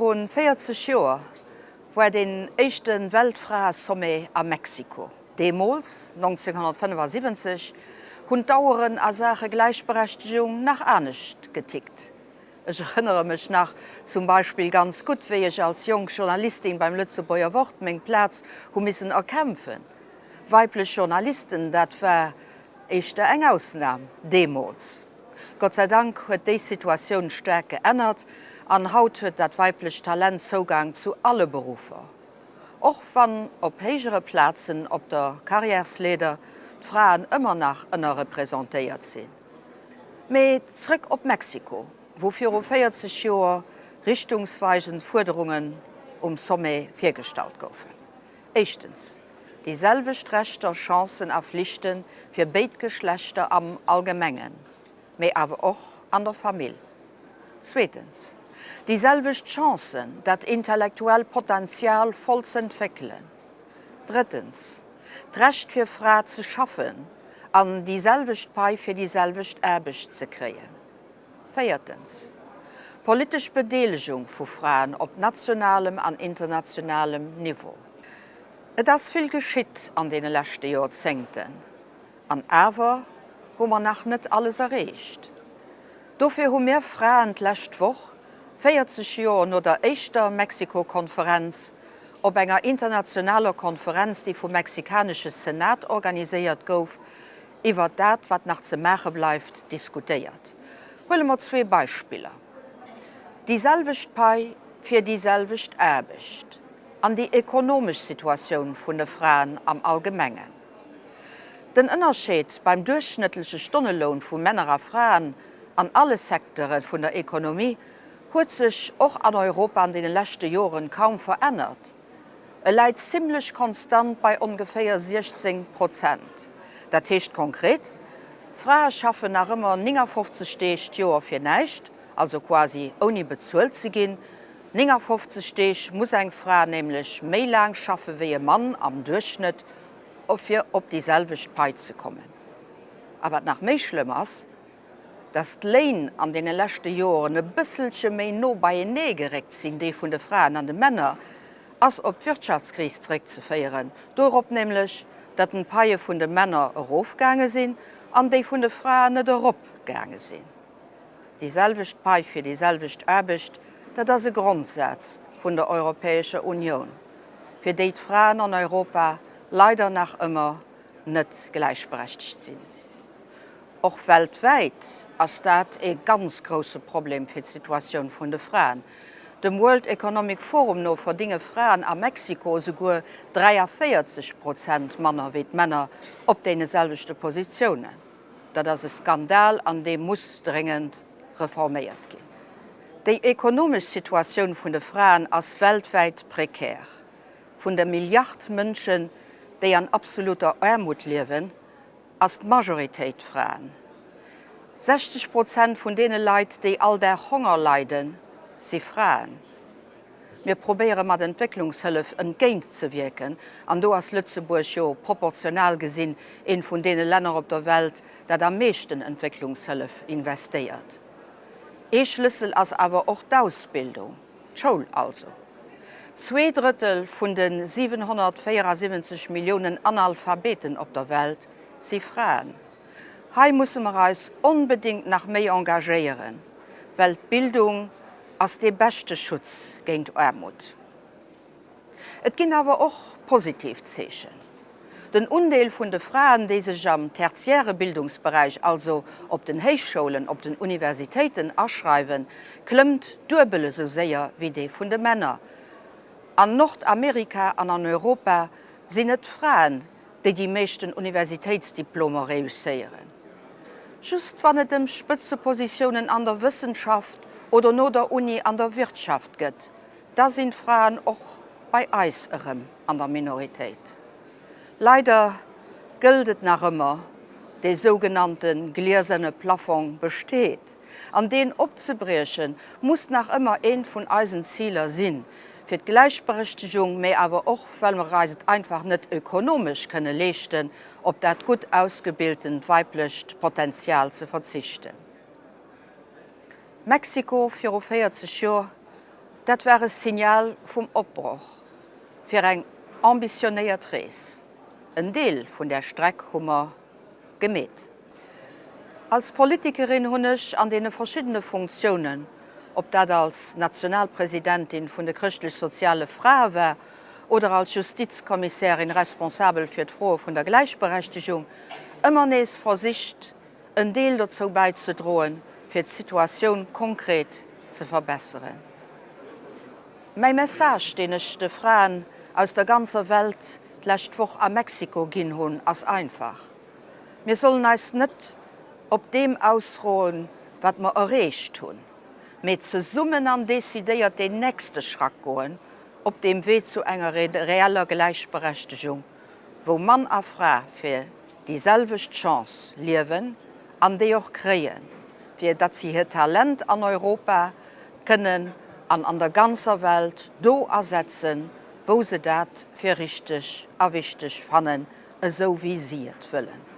Virun 40 Joer war deen éischte Weltfraesommet a Mexiko. Deemools, 1975, hunn d'Aueren a Saache Gläichberechtegung nach anescht getickt. Ech erënnere mech nach zum Beispill ganz gutt, wéi ech als jonk Journalistin beim Lëtzebuerger Wort meng Plaz hu missen erkämpfen. Weiblech Journalisten, dat war éischter eng Ausnam deemools. Gott sei Dank huet déi Situatioun staark geännert an haut huet dat weiblecht Talent Zougang zu alle Beruffer. Och wann op héijere Plazen op der Karriärsleeder d'Fraen ëmmer nach ënnerrepresentéiert sinn. Mee zrëck op Mexiko, wou viru 40 Joer richtungsweisend Fuerderungen um Sommet virgestallt goufen. Éischtens, déi selwecht Rechter, Chancen a Flichte fir béid Geschlechter am Allgemengen, mee awer och an der Famill. Zweetens, déi selwecht Chancen, dat intellektuell Potenzial voll z'entwéckelen. Drëttens, d'Recht fir Fra ze schaffen an déi selwecht Pai fir déi selwecht Aarbecht ze kréien. Véiertens, politesch Bedeelegung vu Fraen op nationalem an internationalem Niveau. Et ass vill geschitt an deene leschte Jorzéngten, an awer hu mer nach net alles erreecht. Dofir hu mir Fraen d'lescht Woch, 40 Joer no der éischter Mexiko-Konferenz, op enger internationaler Konferenz, déi vum mexikanesche Senat organiséiert gouf, iwwert dat, wat nach ze maache bleift, diskutéiert. Huele mer zwee Beispiller, Déi selwecht Pai fir déi selwecht Aarbecht an déi ekonomesch Situatioun vun de Fraen am Allgemengen. Den Ënnerscheed beim duerchschnëttleche Stonneloun vu Männer a Fraen an alle Secteure vun der Ekonomie huet sech och an Europa an deene leschte Joren kaum verännert. E läit zimmlech konstant bei ongeféier 16 Prozent. Dat heescht konkret, Frae schaffen nach ëmmer 59 Deeg d'Joer fir näischt, also quasi ouni bezuelt ze ginn. 59 Deeg muss eng Fra nämlech méi laang schaffe wéi e Mann am Duerchschnëtt, fir op déi selwecht Pai ze kommen. A wat nach méi schlëmm ass, Dass d'Léin an deene leschte Joren e bësselche méi no beienee geréckt sinn, déi vun de Fraen an de Männer, ass op d'Wirtschaftskris zeréckzeféieren, dorop nämlech, datt den d'Paie vun de Männer erofgaange sinn an déi vun de Fraen net eropgaange sinn. Déi selwecht Pai fir déi selwecht Aarbecht, dat ass e Grondsaz vun der Europäescher Unioun, fir déi d'Fraen an Europa leider nach ëmmer net gläichberechtegt sinn. Och weltwäit ass dat ee ganz grousse Problem fir d'Situatioun vun de Fraen. Dem World Economic Forum no verdinge Fraen a Mexiko esouguer 43 Prozent manner wéi d'Männer op deene selwechte Positiounen. Dat ass e Skandal an dee muss dréngend reforméiert ginn. Déi ekonomesch Situatioun vun de Fraen ass weltwäit prekär. Vun der Milliard Mënschen, déi an absoluter Aarmut liewen, ass d'Majoritéit Fraen. 60 Prozent vun deene Leit, déi all Dag Honger leiden, si Fraen. Mir probéiere mat Entwécklungshëllef entgéint ze wierken, an do ass Lëtzebuerg jo proportional gesinn eent vun deene Länner op der Welt, dat am meeschten Entwécklungshëllef investéiert. Ee Schlëssel ass awer och d'Ausbildung. D'Schoul also. Zweedrëttel vun de 774 Milliounen Analphabeten op der Welt si Fraen. Hei musse mer eis onbedéngt nach méi engagéieren, well d'Bildung ass dee beschte Schutz géint Aarmut. Et ginn awer och positiv Zeechen. Den Undeel vun de Fraen, déi sech am tertiäre Bildungsberäich, also op den Héichschoulen, op den Universitéiten aschreiwen, klëmmt duebel esou séier wéi dee vun de Männer. An Nordamerika an an Europa sinn et d'Fraen, déi déi meeschten Universitéitsdiplomer reusséieren. Just wann et ëm Spëtzepositiounen an der Wëssenschaft oder no der Uni an der Wirtschaft gëtt, da sinn d'Fraen och bei eis erëm an der Minoritéit. Leider gëllt et nach ëmmer, dee sougenannte glieserne Plafong besteet, an deen opzebrieche muss nach ëmmer eent vun eisen Ziler sinn, fir d'Gläichberechtegung, mä awer och well mer eis et einfach net ökonomesch kënne leeschten, op dat gutt ausgebiltent weiblecht Potenzial ze verzichten. Mexiko viru 40 Joer. Dat war e Signal vum Opbroch fir eng ambitionéiert Rees. En Deel vun där Streck hu mer gemeet. Als Politikerin hunn ech an deene verschiddene Funktiounen, ob dat als Nationalpresidentin vun de Chrëschtlech-Soziale Frae war oder als Justizkommissärin responsabel fir d'Froe vun der Gläichberechtegung, ëmmer nees versicht, en Deel dozou bäizedroen, fir d'Situatioun konkret ze verbesseren. Mäi Message, deen ech de Fraen aus der ganzer Welt d'lescht Woch a Mexiko ginn hunn, ass einfach, Mir sollen eis net op deem ausroen, wat mer erreecht hunn, mee zesummen an decidéiert deen nächste Schrack goen op deem Wee zu enger reeller Gläichberechtegung, wou Mann a Fra fir déi selwecht Chance liewen an déi och kréien, fir datt si hiert Talent an Europa kënnen an an der ganzer Welt do asetzen, wou se dat fir richteg a wichteg fannen, esou wéi si et wëllen.